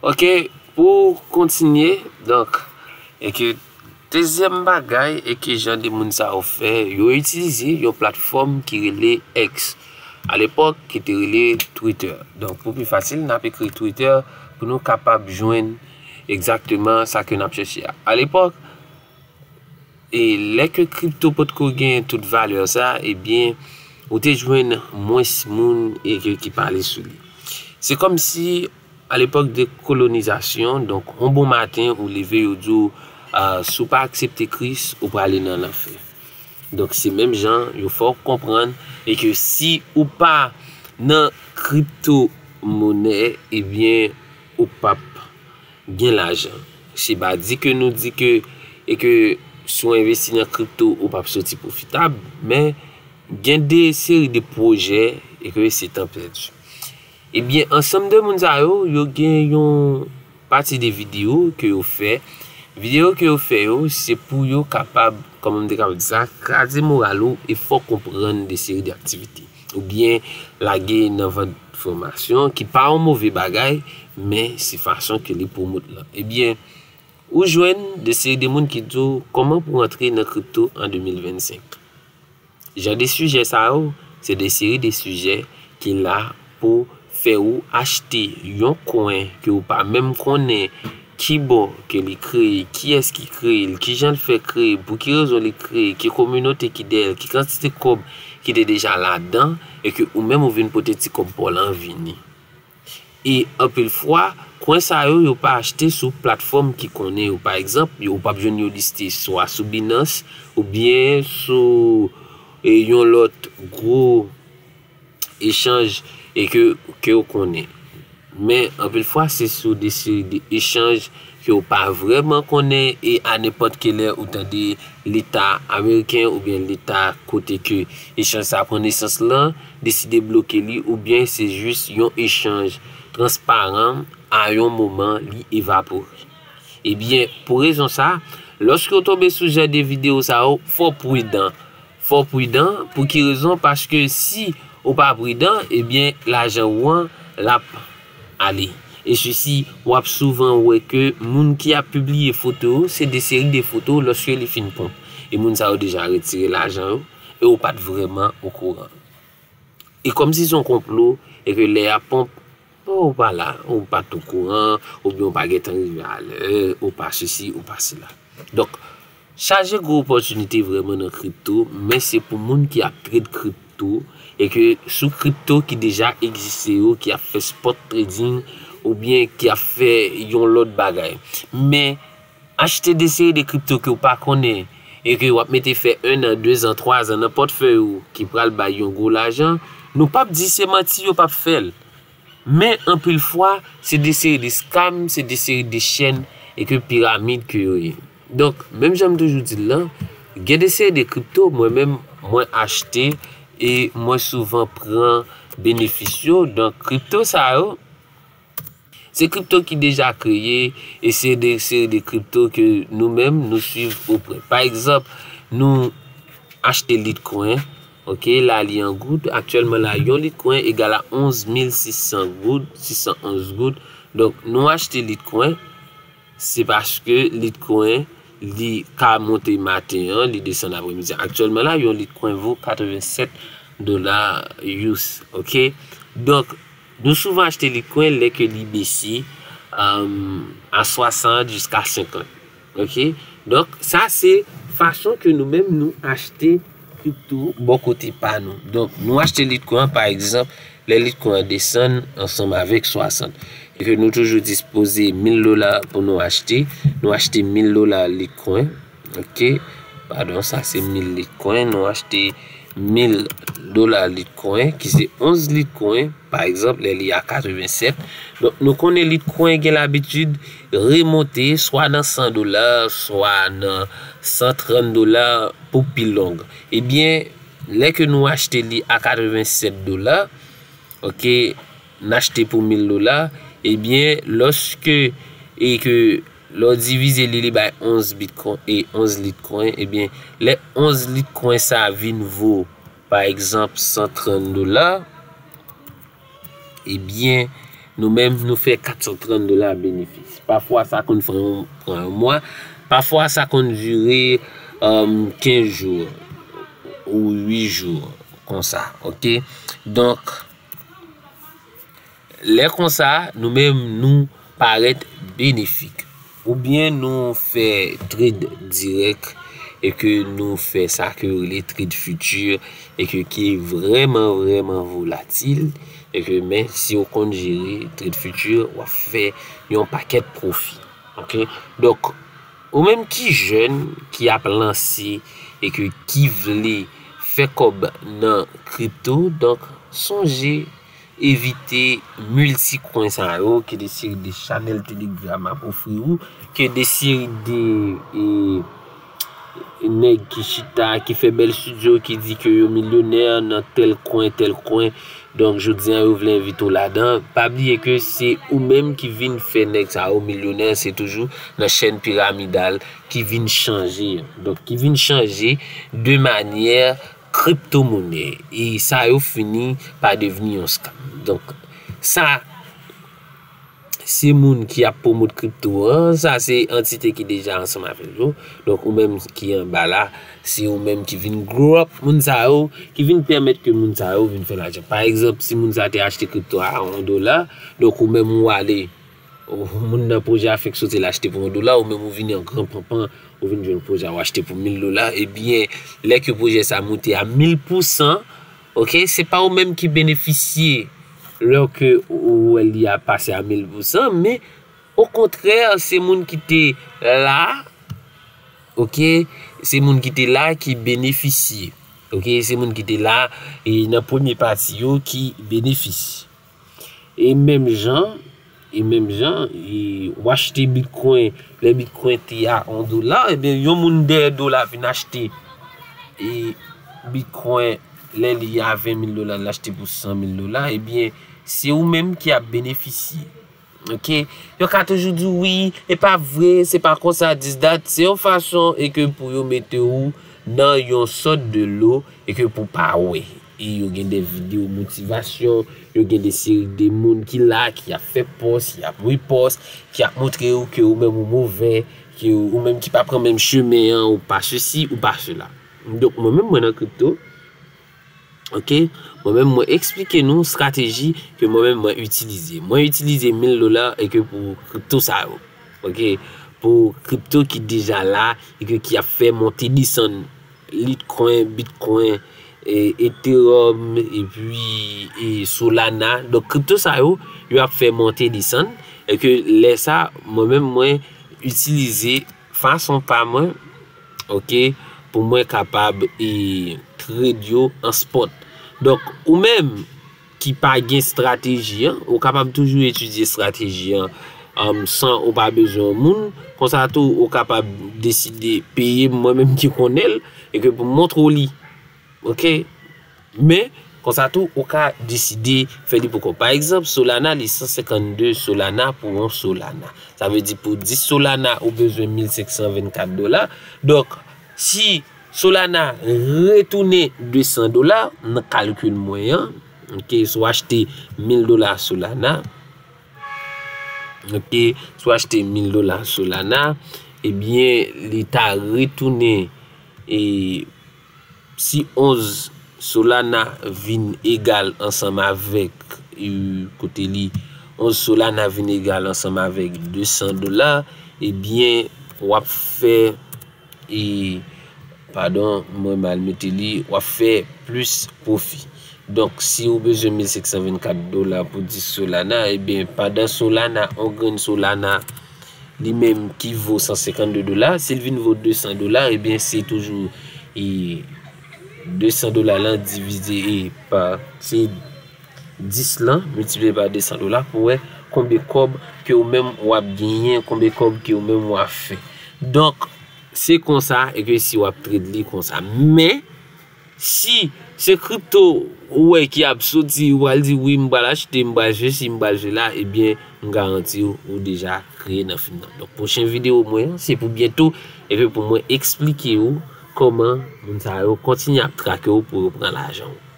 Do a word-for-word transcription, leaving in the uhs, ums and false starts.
Ok, pou kontinye, donk, e ke dezyèm bagay e ke jan de moun sa yo fè, yo itilize yon platfòm ki rele X. Alepòk, ki te rele Twitter. Donk, pou pi fasil, n ap ekri Twitter pou nou kapab jwenn egzakteman sa ke n ap chèche a. Alepòk, e lè ke kripto potko gen tout valè sa, ebyen, ou te jwenn mwens moun e ke ki pale sou li. Se kòmsi, alepòk de kolonizasyon, donk, yon bon maten, ou leve, yo di w, ah, si w pa aksepte Kris, ou prale nan lanfè. Donk, se menm jan, yo fè w konprann, e ke si ou pa nan kripto monè, ebyen, ou p ap gen lajan. Se pa di ke nou di ke, e ke si w envesti nan kripto, ou p ap soti pwofitab, men gen de seri de pwojè, e ke se tan pèdi. Ebyen, ansanm de moun sa yo, yo gen yon pati de videyo ke yo fè. Videyo ke yo fè yo, se pou yo kapab, kòman m te kapab di sa, kraze moral ou e fè w konprann de seri de aktivite. Oubyen lage nan vant fòmasyon, ki pa yon move bagay, men se fason ke li pwomot lan. Ebyen, ou jwenn de seri de moun ki di w kòman pou w antre nan kripto an de mil vennsenk. Jan de sijè sa yo, se de seri de sijè ki la pou fè ou achte yon kwen ke ou pa menm konnen ki bò ke li kreye, kiyès ki kreye l, kijan l fè kreye, pou ki rezon li kreye, ki kominote ki dèyè l, ki kantite kòb ki te deja ladan, e ke ou menm ou vin pote ti kòb pa w lan vini. E anpil fwa, kwen sa yo, yo pa achte sou platfòm ki konnen yo. Pa egzanp, yo, ou p ap jwenn yo liste swa sou Binance oubyen sou, e, yon lòt gwo echanj e ke, ke w konnen. Men, anpil fwa, se sou de seri de echanj ke w pa vrèman konnen e a nenpòt ki lè ou tande Leta ameriken oubyen Leta kote ke echanj sa pran nesans lan, deside bloke li oubyen se jis yon echanj transparan a yon moman li evapore. Ebyen, pou rezon sa, lòske w tonbe sou jan de videyo sa yo, fò w pridan. Fò w pridan, pou ki rezon? Paske si ou pa pridan, ebyen, lajan ou an, l ap ale. E sisi, w ap souvan wè ke moun ki ap pibliye foto yo, se de seri de foto lòske li fin ponp. E moun sa yo deja retire lajan yo, e ou pa t vrèman okouran. E kòmsi se yon konplo, e ke lè y ap ponp, ou pa la, ou pa t okouran, oubyen ou pa gentan rive alè, ou pa sesi, ou pa sela. Donk, chaje gwo opòtinite vrèman nan kripto, men se pou moun ki ap trade kripto, e ke sou kripto ki deja egziste yo, ki ap fè spot trading, oubyen ki ap fè yon lòt bagay. Men, achte de seri de kripto ke w pa konnen, e ke w ap mete fè en an, de zan, twa zan nan pòtfèy ou, ki pral bay yon gwo lajan, nou p ap di se manti, yo p ap fè l. Men anpil fwa, se de seri de scam, se de seri de chèn e ke piramid ke yo ye. Donk, menm jan m toujou di l lan, gen de seri de kripto, mwen menm, mwen achte e mwen souvan pran benefis yo. Donk, kripto sa yo, se kripto ki deja kreye e se de seri de kripto ke nou menm, nou swiv oprè. Pa egzanp, nou achte Litecoin, ok, la li an goud. Aktyèlman la, yon Litecoin egal a onz mil sis san goud, sis san onz goud. Donk, nou achte Litecoin, se paske Litecoin, li ka monte maten an, li desann apremidi. Aktyèlman la, yon Litecoin vo katrevennsèt dola U S, ok? Donk, nou souvan achte Litecoin lè ke li bese, um, a swasant jiska senkant. Ok? Donk, sa se fason ke nou menm nou achte kripto bò kote pa nou. Donk, nou achte Litecoin, pa egzanp, lè Litecoin an desann ansanm avèk swasant. E ke nou toujou dispoze mil dola pou nou achte. Nou achte mil dola Litecoin. Ok? Padon, sa se mil Litecoin. Nou achte mil dola Litecoin, ki se onz Litecoin, pa egzanp, lè li a katrevennsèt. Donk, nou konnen Litecoin gen labitid remonte swa nan san dola, swa nan san trant dola pou pi long. Ebyen, lè ke nou achte li a katrevennsèt dola, ok, n achte pou mil dola, ebyen, lòske, e ke lè w divize li, li bay onz Bitcoin e onz Litecoin, ebyen, lè onz Litecoin sa vin vo, pa egzanp, san trant dola, ebyen, Nou menm, nou fè kat san trant dola benefis. Pafwa, sa konn pran yon, pran yon mwa. Pafwa, sa konn dire, um, kenz jou ou uit jou konsa, ok? Donk, lè konsa, nou menm, nou parèt benefik. Oubyen nou fè trade dirèk e ke nou fè sa ke yo rele trade future e ke ki vrèman, vrèman volatil e ke men si w konn jere trade future, w ap fè yon pakèt pwofi. Ok? Donk, ou menm ki jèn, ki ap lanse e ke ki vle fè kòb nan kripto, donk, sonje evite milti kwen sa yo, ke de seri de chanèl Telegram ap ofri ou, ke de seri de, e, nèg ki chita, ki fè bèl studio, ki di ke yo milyonè nan tèl kwen, tèl kwen. Donk, jodi a, yo vle envite w ladan. Pa bliye ke se ou menm ki vin fè nèg sa yo milyonè, se toujou nan chèn piramidal ki vin chanje. Donk, ki vin chanje de manyè kriptomonè. E sa yo fini pa devni yon scam. Donk, sa, se moun ki ap pwomot kripto an, sa se antite ki deja ansanm avèk yo. Donk, ou menm ki anba la, se ou menm ki vin grow up moun sa yo, ki vin pèmèt ke moun sa yo vin fè lajan. Pa egzanp, si moun sa te achte kripto a yon dola, donk ou menm ou ale, ou, moun nan pwojè a fèk soti l achte pou yon dola, ou menm ou vini an gran panpan, ou vin jwenn pwojè a ou achte pou mil dola, ebyen, lè ke pwojè sa moute a mil pousan, ok, se pa ou menm ki benefisye lè ke ou wè li a pase a mil pousan, men okontrè, se moun ki te la, ok, se moun ki te la ki benefisye, ok, se moun ki te la e nan premye pati yo ki benefisye. E menm jan, e menm jan, e w achte Bitcoin, lè Bitcoin te a yon dola, ebyen, yon moun dèyè do la vin achte, e Bitcoin, lè li a ven mil dola, l achte pou san mil dola, ebyen, se ou menm ki ap benefisye. Ok? Yo ka toujou di, "Wi, e pa vre, se pa konsa, this, that." Se yon fason e ke pou yo mete ou nan yon sòt de lo e ke pou pa wè. E yo gen de videyo motivasyon, yo gen de seri de moun ki la, ki ap fè pòs, ki ap repòs, ki ap montre ou ke ou menm ou movè, ke ou menm ki pa pran menm chemen an, ou pa sesi, ou pa sela. Donk, mwen menm, mwen nan kripto, ok? Mwen menm, mwen eksplike nou estrateji ke mwen menm, mwen itilize. Mwen itilize mil dola e ke pou kripto sa yo. Ok? Pou kripto ki deja la e ke ki ap fè monte desann Litecoin, Bitcoin, e, Ethereum, epi, e, Solana. Donk, kripto sa yo, yo ap fè monte desann. E ke lè sa, mwen menm, mwen itilize fason pa mwen, ok, pou mwen kapab, e, trade yo an spot. Donk, ou menm, ki pa gen estrateji an, ou kapab toujou etidye estrateji an, um, san ou pa bezwen yon moun. Konsa tou, ou kapab deside peye mwen menm ki konnen l, e ke pou m montre w li. Ok? Men, konsa tou, ou ka deside fè li pou kò w. Pa egzanp, Solana, li san senkannde Solana pou yon Solana. Sa vle di pou dis Solana, ou bezwen mil senk san vennkat dola. Donk, si Solana retounen de san dola, nan kalkil mwen an, ok, si w achte mil dola Solana, ok, si w achte mil dola Solana, ebyen, li ta retounen, e, si onz Solana vin egal ansanm avèk, e, kote li, onz Solana vin egal ansanm avèk de san dola, ebyen, w ap fè, e, padon, mwen mal mete li, w ap fè plis pwofi. Donk, si ou bezwen mil senk san vennkat dola pou dis Solana, ebyen, pandan Solana, yon grenn Solana, li menm ki vo san senkannde dola, si l vin vo de san dola, ebyen, se toujou, e, de san dola lan divize, e, pa, se dis lan miltipliye pa de san dola pou wè konbyen kòb ke ou menm w ap genyen, konbyen kòb ke ou menm w ap fè. Donk, se konsa, e ke si w ap trade li konsa. Men, si se kripto ou wè ki ap soti, ou pral di, "Wi, m pral achte, m pral jwe si, m pral jwe la," ebyen, m garanti w, ou deja kreye nan fim nan. Donk, pwochen videyo mwen an, se pou byento, epi pou mwen eksplike w kòman moun sa yo kontinye ap trake w pou yo pran lajan w.